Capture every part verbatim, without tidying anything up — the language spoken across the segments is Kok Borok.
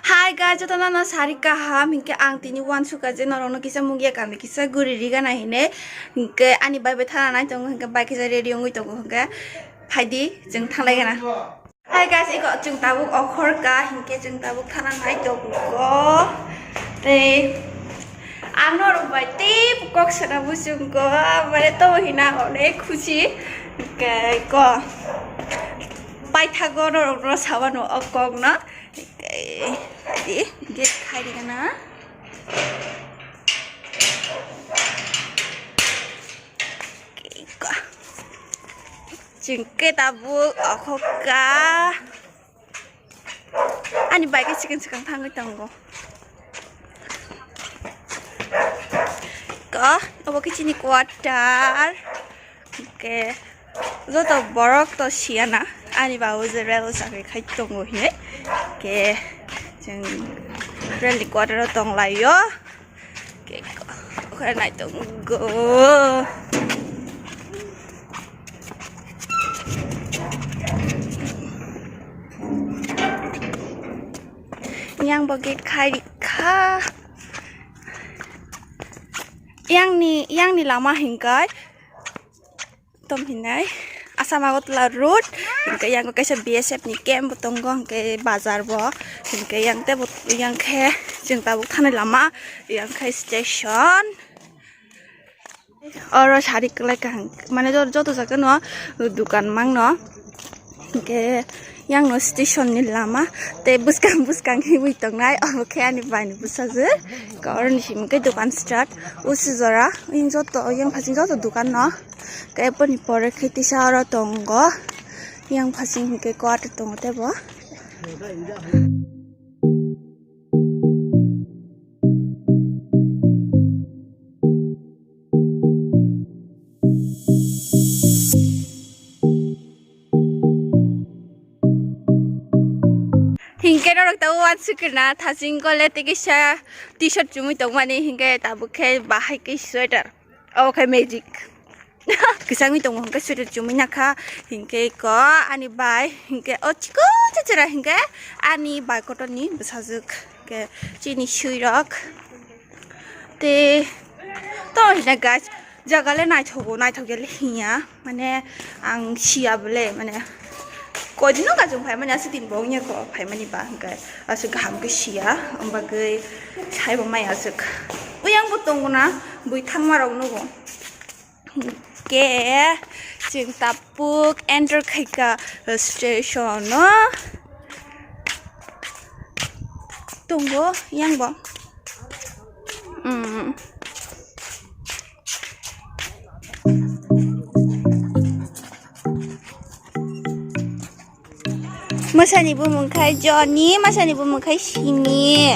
Hi guys, jotono no sari kaham, hinkhe ang tini uansukha je norokno kisa mungya kami kisa guri rigana hine, hinkhe ani bai bai thana nai tongo, hinkhe bai kisa ready wngwi tongo, hinkhe phaidi chwng thanglai gana. Hi guys, iko chwng tabuk okhor ka, hinkhe chwng tabuk thana nai tongo. Tei ang norok bai tei kok sana muchungo, mane to hina onek khusi, hinkhe ko paithago norokno sabano o kokno. Di, gate khai di kana. Chwng khe tabuk okhokha. Ani bai khe sikang sikang thangwi tongo. Ko, obo khe chini quarter. Hinkhe joto borok to siyana ani babu je rel o chakri khai tongo hinwi. Hinkhe chwng rel ni quarter o tonglaio. Hinkhe ko, okhorok nai tongo. Yang bo gate khai rikha. Yang ni, yang ni lama hinkai. Tom hinai Assam Agartala road, hinkhe yang kaisa B S F ni camp bo tongo, hinkhe bazar bo, hinkhe yang tebo, yang khe chwng tabuk thanai lama, yang khe station. Oro sari kwlai kaham, mane jo-, joto jaga no dukan mang no, hinkhe yang no station ni lama, tei bwskang bwskang hiwi tongnai, obo khe ani bai ni bwsajwk, oroni simi khe dukan start, usi jora, yang joto, yang phasing joto dukan no. Khe boni pore khe tisa oro tongo. Yang phasing hinkhe quarter tongo tebo. Hinkhe norok tabuk uansukha na, thasing kole tei kisa T-shirt chumui tongmani, hinkhe tabuk khe bahai khe sweater. Obo khe magic. Kisangwi tongo hinkhe sweater chumui nakha, hinkhe ko ani bai, hinkhe o chikon chachara hinkhe ani bai kotorni bwsajwk, hinkhe chini swirok. Tei to hina guys, jaga le naithogo, naithok ya le hinya, mane ang siya bole, mane koidino gajong phaimani, aswk din bo wngya ko phaimani ba, hinkhe aswk kaham khe siya, ombagwi saibo maya aswk. Uyang bo tongo na, bui thangma rok nugo. Hinkhe chwng tabuk enter khaika station o. Tongo yang bo. Mm. Mwsani bumung khai Johnny, mwsani bumung khai Simi.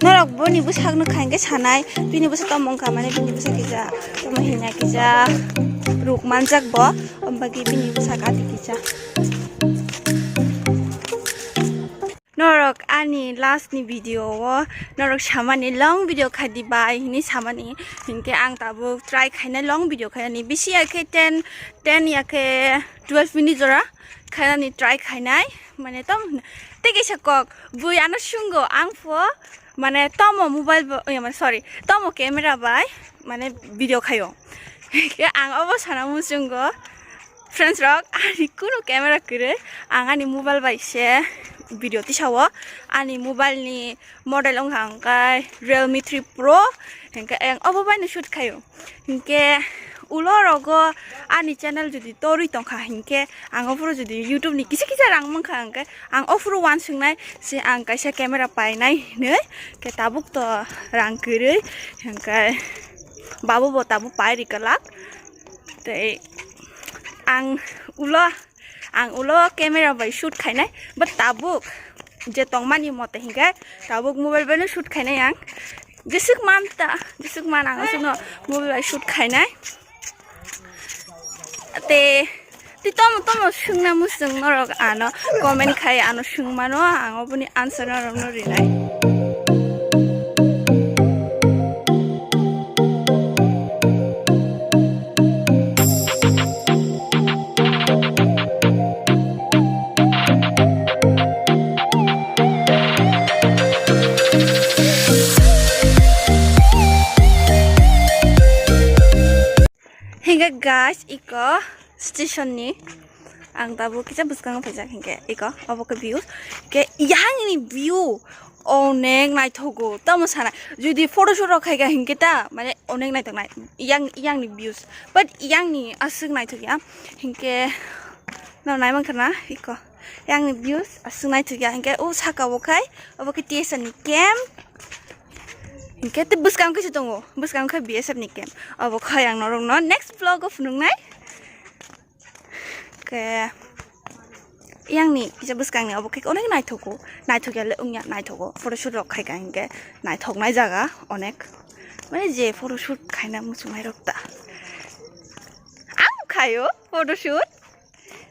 Norok boni bwsakno khaingkhe sanai, bini bwsa tamo wngkha mane bini bwsa kisa tamo hina kisa ruk manjak bo, ombagwi bini bwsa kati kisa. Norok ani last ni video o norok samani long video khai di bai hinwi samani, hinkhe ang tabuk try khainai long video khainani, bisi ya khe ten, ten ya khe twelve minute jora khainani try khainai, mane tom tei kaisa kok bui ano sungo ang pho mane tomo mobile bo, sorry, tomo camera bai mane video khaio. Khe ang obo sana muchungo. Friends rok, ani kunu camera kwrwi, ang ani mobile bai se video tisao. Ani mobile ni model wngkha hwnkhe Realme three Pro, hinkhe ang obo bai no shoot khaio. Hinkhe ulo rogo ani channel jodi torwi tongkha hinkhe, ang ophuru jodi YouTube ni kisa kisa rang mankha hinkhe, ang ophuru uansuknai se ang kaisa camera painai hinwi, khe tabuk to rang kwrwi, hinkhe babu bo tabuk pai rwkha lak. Tei ang ulo, ang ulo camera bai shoot khainai, but tabuk je tongmani mote hinkhe tabuk mobile bai no shoot khainai ang. Jeswk man ta, jeswk man ang aswkno mobile bai shoot khainai. Te, te tomo tomo swngna muchung norok ano comment khai ano swngmano, ang oboni answer norokno rinai. Guys, iko station ni ang tabuk kisa bwskango phaijak hinkhe iko obo khe view, ke yang ni view onek naithogo, tamo sana jodi photoshoot rok khaika hinkhe ta mane onek naithok nai yang, yang ni views, but yang ni aswk naithok ya hinkhe no nai mankha na iko yang ni views aswk naithok ya hinkhe o saka o khai obo khe T S R ni camp. Hinkhe tei bwskang khe se tongo, bwskang khe B S F ni camp. Obo khai ang norokno next vlog o phunuknai. Ke yang ni kisa bwskang ni obo khe onek naithogo, naithok ya le wngya naithogo. Photoshoot rok khaika hinkhe naithoknai jaga onek. Mane je photoshoot khaina muchungnai rok ta. Ang khaio photoshoot.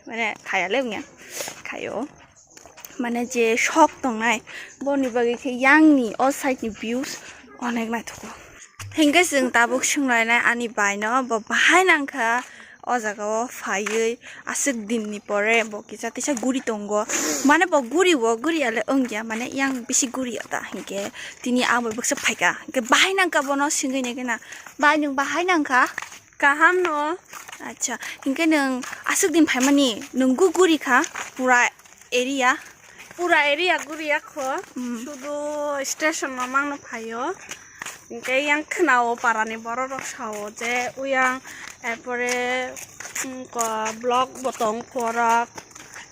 Mane khaya le wngya. Khaio. Mane je shok tongnai, boni bagwi khe yang ni o side ni views onek naithogo. Hinkhe chwng tabuk swnglainai ani bai no, bo bahai nangkha o jaga o phaiwi aswk din ni pore bo kisa tisa guri tongo. Mane bo guri o, guri ya le wngya, mane yang bisi guri ya ta hinkhe tini ang bai bwksa phaika. Hinkhe bahai nangkha bono swngwi naikhe na, "Bai, nwng bahai nangkha?" Kaham no. Acha, hinkhe nwng aswk din phaimani, nwng guguri kha pura area? Pura area guri ya kho. Hmm. Sudu station no mangno phaio. Hinkhe yang khwnao parani borok rok sao je uyang, erpore, hmm, ko block bo tong khorok,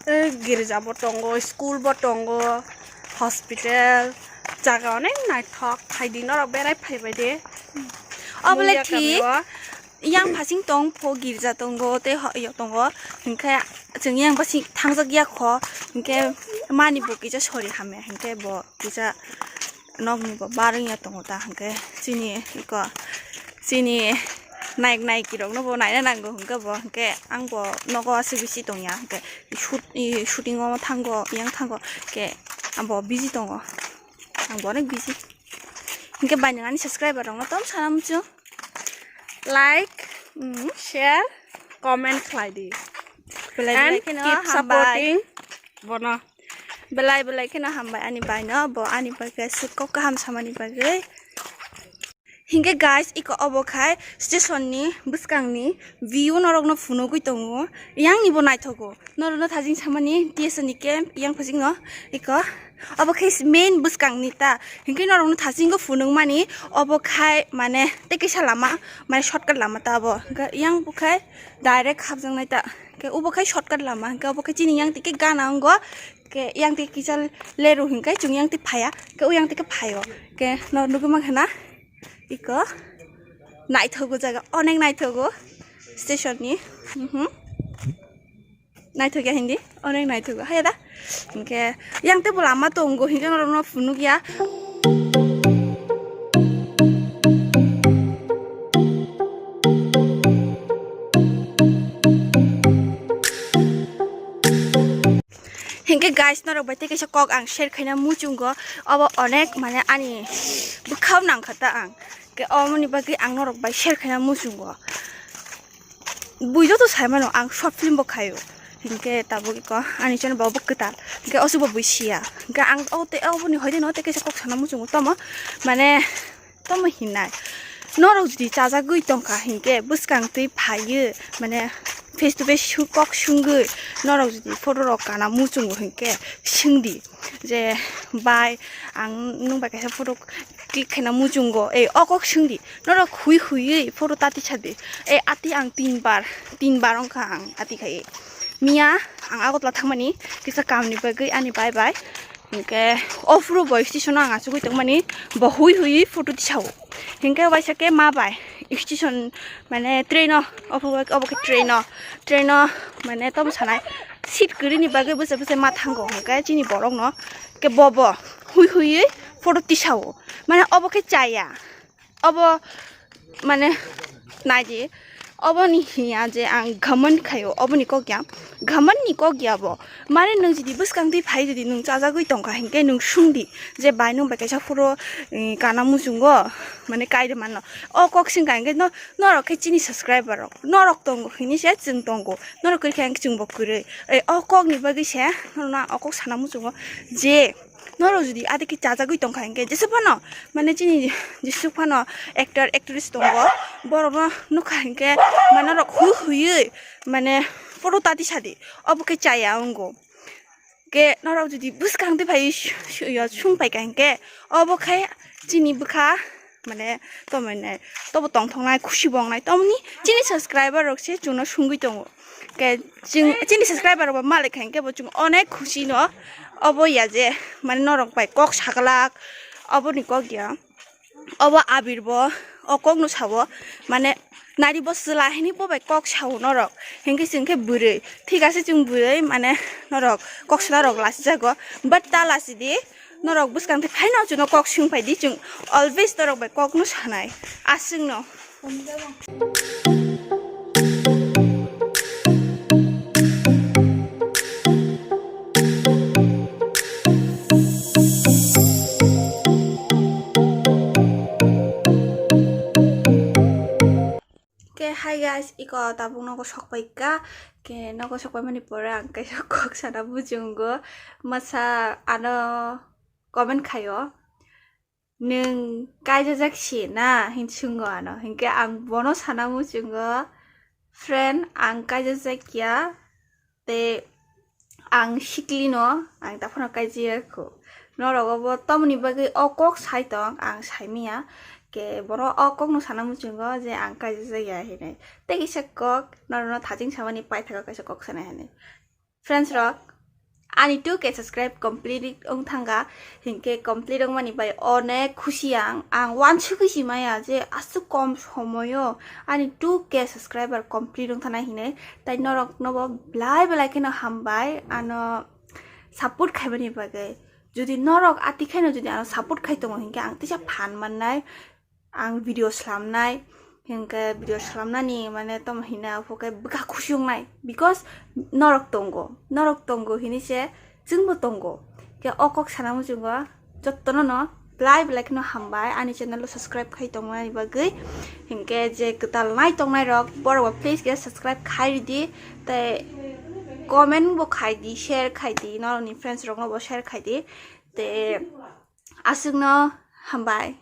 eh, girja bo tongo, school bo tongo, hospital, jaga onek naithok. Phaidi norok berai phaibai de. Obo le Muya thik. Kamio. Yang phasing tong pho girja tongo tei ho-, yo tongo, hinkhe chwng yang basing thangjak ya kho, hinkhe mani bo kisa sori hamya, hinkhe bo kisa nokni bo bar wngya tongo ta, hinkhe chini iko chini naik naiki rokno bo naina nango, hinkhe bo hinkhe ang bo nogo aswk bisi tongya, hinkhe shoot-, i shooting o thango, yang thango, hinkhe bo busy tongo, ang bo onek busy, hinkhe bai nwng ani subscriber rokno tom sana muchung. Like, mm, share, comment khlai di. Belai belai kheno hambai. And keep supporting bono. Belai belai kheno hambai ani bai no, bo ani bagwi aswk kok kaham samani bagwi. Hinkhe guys, iko obo khai station ni bwskang ni view norok no phunugwi tongo, yang ni bo naithogo. Norokno thajing samani T S R ni camp yang phasing no iko. Obo khe main bwskang ni ta. Hinkhe norokno thajingo phunukmani obo khai mane tei kisa lama, mane shortcut lama ta obo. Hinkhe yang bo khai direct hapjaknai ta. Hinkhe obo khai shortcut lama. Hinkhe obo khai chini yang tei khe gana wngo. Hinkhe yang tei kisa leru hinkhe chwng yang tei phaya. Hinkhe o yang tei khe phaio. Hinkhe no nugwi mankha na iko. Naithogo jaga, onek naithogo station ni. Mhm. Naithok ya hindi, onek naithogo, haya da. Hinkhe yang tei bo lama tongo, hinkhe norokno phunuk ya. Hinkhe guys, norok bai tei kaisa kok ang share khaina muchungo, obo onek mane ani bwkhao nangkha ta ang, ke omoni bagwi ang norok bai share khaina muchungo. Bui joto sai mano ang short film bo khaio. Hinkhe tabuk iko ani channel bo kwtal. Hinkhe osubo bui siya. Hinkhe ang o tei oboni hoide no tei kaisa kok sana muchungo tamo. Mane tamo hinai. Norok jodi chajagwi tongkha hinkhe bwskang twi phaiyo. Mane face to face su-, kok sungwi norok jodi photo rok kana muchungo hinkhe sungdi. Je bai ang nwng bai kaisa photo click khaina muchungo, ei o kok swngdi, norok hui huiwi photo tati sadi, ei ati ang tin bar, tin bar wngkha ang ati khai. Miya ang Agartala thangmani kisa kamni bagwi ani bai bai, hinkhe ophuru bo station o ang achugwi tongmani, bo hui huiwi photo tisao. Hinkhe waisa khe ma bai station mane train o, obo, obo khe train o, train o mane tamo sanai seat kwrwini bagwi bwsa bwsa ma thango, hinkhe chini borokno khe bobo hui huiwi photo tisao, mane obo khe chaya, obo mane naidi, oboni hiya je ang ghamand khaio, oboni kok ya, ghamand ni kok ya bo. Mane nwng jodi bwskang twi phai, jodi nwng chajagwi tongkha hinkhe nwng sungdi je bai nwng bai kaisa phuru, eh, kana muchungo mane kairwmano. O kok swngkha hinkhe no, norok khe chini subscriber rok, norok tongo hinwi se chwng tongo, norok kwrwi khe hinkhe chwngbo kwrwi. Eh, o kokni bagwi se norokno o kok sana muchungo je Norok jodi adike chajagwi tongkha hinkhe, jesa phano, mane, chini jesuk phano actor, actress tongo, borokno nukha hinkhe, mane, norok hui huiwi, mane, photo tati sadi, obo khe chaya wngo. Khe norok jodi bwskang twi phaiwi su-, su-, yo sung paikha hinkhe, obo khe chini bwkha, mane, tomoni, tobo tongthoknai, khusi bo wngnai, tomoni chini subscriber rok se chwngno sungwi tongo. Khe chwng, chini subscriber rok bo malik kha hinkhe bo chwng onek khusi no. Obo ya je, mane, norok bai kok saglak, oboni kok ya. Obo Abir bo o kok no sao, mane, nari bo chwla hini bo bai kok sao norok. Hinkhe chwng khe bwrwi, thik ase, chwng bwrwi, mane, norok kok sana rok lasi jago, but ta lasi di. Norok bwskang twi phaino chwngno kok swng phai di, chwng always norok bai kok no sanai. Aswkno. Ke hi guys, iko tabuk nogo sok pai ka. Ke nogo sok pai mani pore ang kaisa kok sana muchungo. Masa ano comment khaio. Nwng kaijajak si na? Hin swnggo ano. Hinkhe ang bono sana muchungo, "Friend, ang kaijajak ya, tei ang sikli no, ang taphano kaijaya kho. Norok obo tomoni bagwi o kok sai tong, ang sai manya." Ke bono o kok no sana muchungo je ang kaijajak ya hinwi. Tei kisa kok norokno thajing samani paithago kaisa kok sanai hinwi. Friends rok, ani two K subscribe complete wng thangkha, hinkhe complete wngmani bai onek khusi ang, ang wansugwi si maya je aswk kom somoyo ani two K subscriber complete wng thana hinwi, tai norok nobo belai belai kheno hambai ano support khaimani bagwi. Jodi norok ati khaino jodi ano support khai tongo hinkhe ang teisa phan mannai. Ang video slamnai, hinkhe video slamnani mane tamo hina phuke bwkha khusi wngnai, because norok tongo, norok tongo hinwi se chwngbo tongo. Khe o kok sana muchungo jottono no belai belai kheno hambai ani channel o subscribe khai tongmani bagwi. Hinkhe je kwtal nai tongnai rok, borok bo please khe subscribe khai ridi, tei comment bo khai di, share khai di, norokni friends rokno bo share khai di, tei aswkno hambai.